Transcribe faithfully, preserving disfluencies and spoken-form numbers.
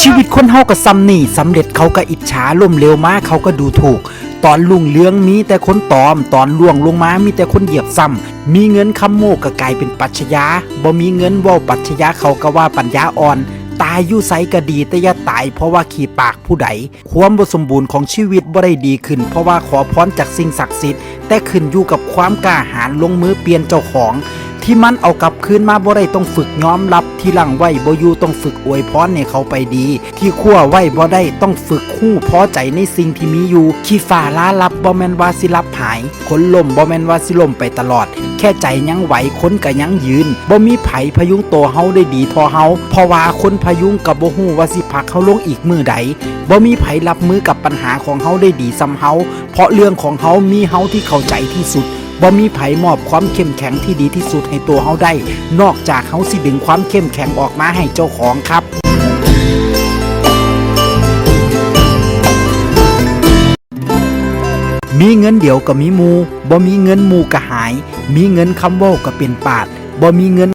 ชีวิตคนเฮาก็ส่ำนี่ สำเร็จเขาก็อิจฉา ล้มเหลวมาเขาก็ดูถูก ตอนรุ่งเรืองมีแต่คนตอม ตอนร่วงลงมามีแต่คนเหยียบซ้ำ มีเงินคำโม้ก็กลายเป็นปรัชญา บ่มีเงินเว้าปรัชญาเขาก็ว่าปัญญาอ่อน ตายอยู่ไสก็ดีแต่อย่าตายเพราะว่าขี้ปากผู้ใด ความบ่สมบูรณ์ของชีวิตบ่ได้ดีขึ้น เพราะว่าขอพรจากสิ่งศักดิ์สิทธิ์ แต่ขึ้นอยู่กับความกล้าหาญลงมือเปลี่ยนเจ้าของ ที่มันเอากลับคืนมาบ่ได้ต้องฝึกยอมรับ ที่หลังไว้บ่อยู่ต้องฝึกอวยพรให้เขาไปดี ที่คว้าไว้บ่ได้ต้องฝึกฮู้พอใจในสิ่งที่มีอยู่ ขี้ฟ้าลาลับบ่แม่นว่าสิลับหาย คนล้มบ่แม่นว่าสิล้มไปตลอด แค่ใจยังไหวคนก็ยังยืน บ่มีไผพยุงตัวเฮาได้ดีเท่าเฮา เพราะว่าคนพยุงก็บ่ฮู้ว่าสิผลักเฮาลงอีกมื้อใด บ่มีไผรับมือกับปัญหาของเฮาได้ดีส่ำเฮา เพราะเรื่องของเฮามีเฮาที่เข้าใจที่สุด บ่มีไผมอบความเข้มแข็งที่ดีที่สุดให้ตัวเฮาได้ นอกจากเฮาสิดึงความเข้มแข็งออกมาให้เจ้าของครับ มีเงินเดียวก็มีหมู่ บ่มีเงินหมู่ก็หาย มีเงินคำเว้าก็เป็นปาด บ่มีเงิน